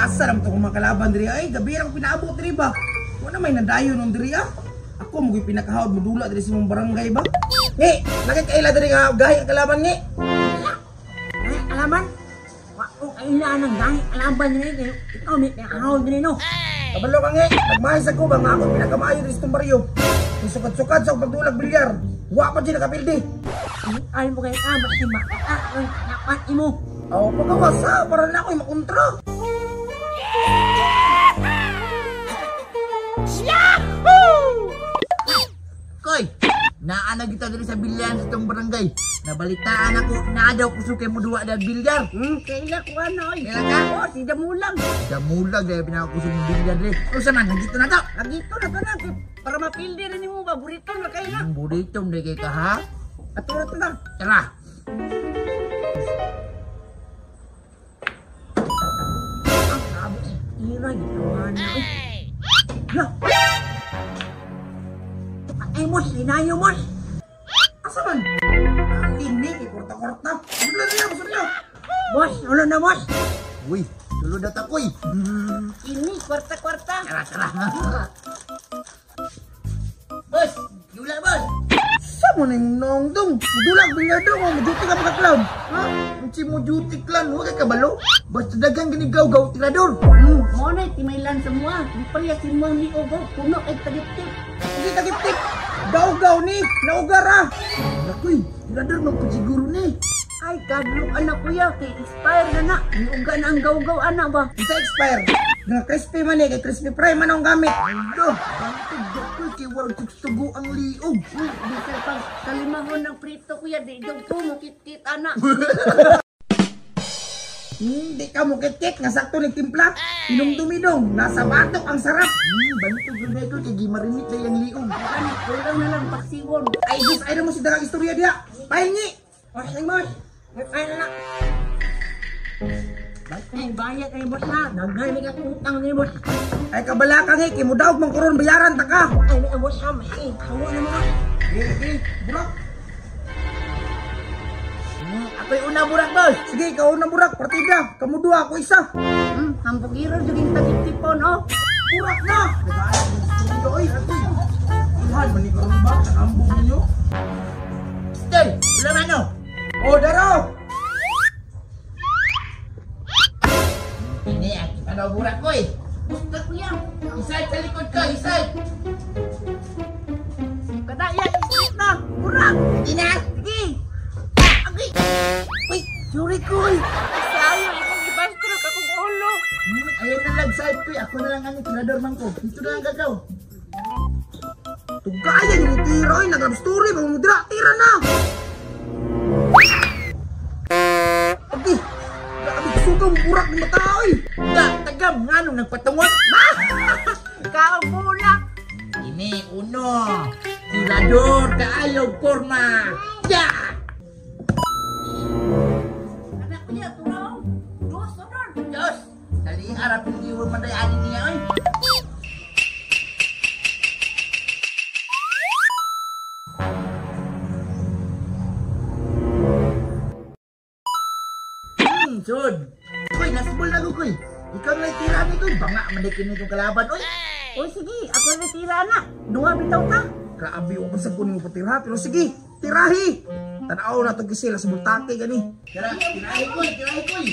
Asa naman to kung makalaban diri ay gabi ra ko pinaabot diri ba. Wala may nadayon nun diri ah. Ako mo gyud pinakahawd modula diri sa imong barangay ba. Ngi, lagi kaila diri nga gahi ang kalaban ngi. Ay, alaman? Wa ko kaila ng gahi kalaban diri. Ikaw may pinakahawd diri no. Kabalo ka ngi, nagmahis ako ba nga ako pinakamaayo diri sa itong baryo. Sukad-sukad sa pagdulag bilyar. Wa pa dyan nakapildi. Ay mo kay ka basta makita ang dapat imo. Aw, pagkawasa para na ako'y makontra. Koy, naa na kita diri sa bilyan sa itong barangay. Nabalitaan ako, naa daw kusog kay muduwa dahil bilyar. Kaila ko ano oy. Kaila ka? Oh, si Damulang. Damulag dahil pinakakusog ng bilyar diri. Usa man, nagito na to. Nagito na to na para mapildi rin nimo paborito na kaila. Ang buritong dahil kay ka ha. Atura to na. Tara. Ang grabe eh. Ira ginawa na oy. Lah. Ay mos, linayo mos. Asa man? Ini kay korta-korta. Sulod na, sulod. Bos, ulo na bos. Uy, sulod na ta koy. Ini kwarta-kwarta. Tara, tara. Bos, yula bos. Sa mo ning nong dong? Mudulag bilyar dong, muduti ka mga clown. Ha? Unsi mo duty clan, wa kay kabalo. Basta daghang ginigaw-gaw tirador. Mo na timailan semua. Di parehas si mo ni Ogo, puno kay tagiptip. Hindi tagiptip. Gaw-gaw ni, naugara. Nakoy, tirador man pud siguro ni. Ay, kadlok anak kuya, kay expire na na. Niuga na ang gaw-gaw anak ba? Isa expire. Nga crispy man eh, kay crispy fry man ang gamit. Alo, bantog koy kay warag tugtugo ang liog. Bisan pag kalimahon ng prito kuya, di jud ko mukit-kit anak. Hindi ka mukit-kit, nga sakto ni timpla. Inumdumidong, nasa batok ang sarap. Bantog gyud na ko kay gimarinit na yang liog. Ano, kulang na lang paksiwon. Ay, Diyos, ay na mo si dagang istorya diha. Pahingi. Boss, boss. May pahingi na. Ay, bayad ay boss ha. Daghay may utang ni boss. Ay, kabala ka ngi, kay mudaog mang kuron bayaran ta ka. Ay, may boss ha. Ay, hawa na mga. Sige, sige, burak. Ako'y una burak boss. Sige, ikaw una burak, partida. Kamu dua, ako isa. Hambugiro juging tagiptipon oh. Burak na. Oy, ilhan man ni karon ba? Ambog ninyo. Stay, wala man no. Oh, daro. Ini ang kita burak koy. Gusto kuya. Isay sa likod ko, isay. Kadaya street na. Burak. Sige na. Sige. Agay. Uy, sorry koy. Sayo imong ibastrok akong ulo. Ayaw na lang side koy. Ako na lang ang tirador man ko. Dito na lang gagaw. Tugaya ni tira oy, nag story ba mo dira, tira na. Abi. Grabe suka mo burak ni mata oy. Da, tagam nganong nagpatungon. Kaubula. Ini uno. Tirador kaayo porma. Ya. Anak kuya turaw. Dos honor. Dos. Dali arap hindi mo madayanin niya oy. Sud. Koy, nasibol na ko koy. Ikaw na tira ni koy. Banga man kini kong kalaban oy. Oy sige, ako na tira na. Duha bitaw ta. Grabe wa man sa kunin mo patira, pero sige, tirahi. Tan-aw na to gisila sa bultake gani. Tira, tirahi koy, tirahi koy.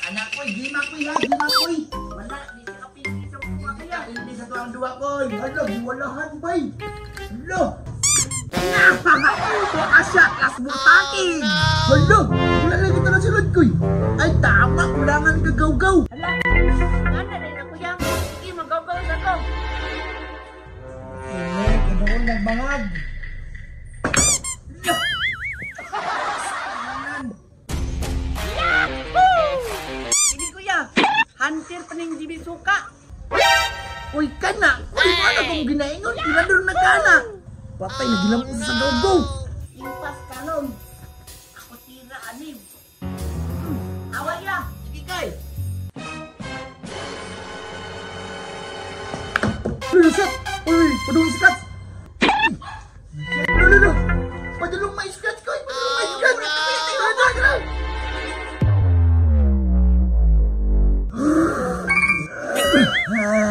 Anak koy, gima koy ha, gima koy. Wala, di siya kapili sa kuha kaya. Hindi sa tuang duwa koy. Hala, giwalahan bay. Hala. Wa siya las bultake. Hala, wala lang kita na sulod koy. Ay tama, kulangan ka gaw-gaw. Hala, ngana rin ako yang. Sige, magaw-gaw sa ko. Ini kinuon nagbangag. Sige kuya, hunter pa ning gibi suka. Uy, kana. Uy, wala kong ginaingon. Tirador na kana. Patay na gilam sa gaw-gaw. Impas kalong. Ako tira anim. Away ya. Sige kay. Uy, shit! Uy, padung scratch. No, no, no. Padulong ma-scratch koy. Padulong ma-scratch. Tara, tara, tara. Ah.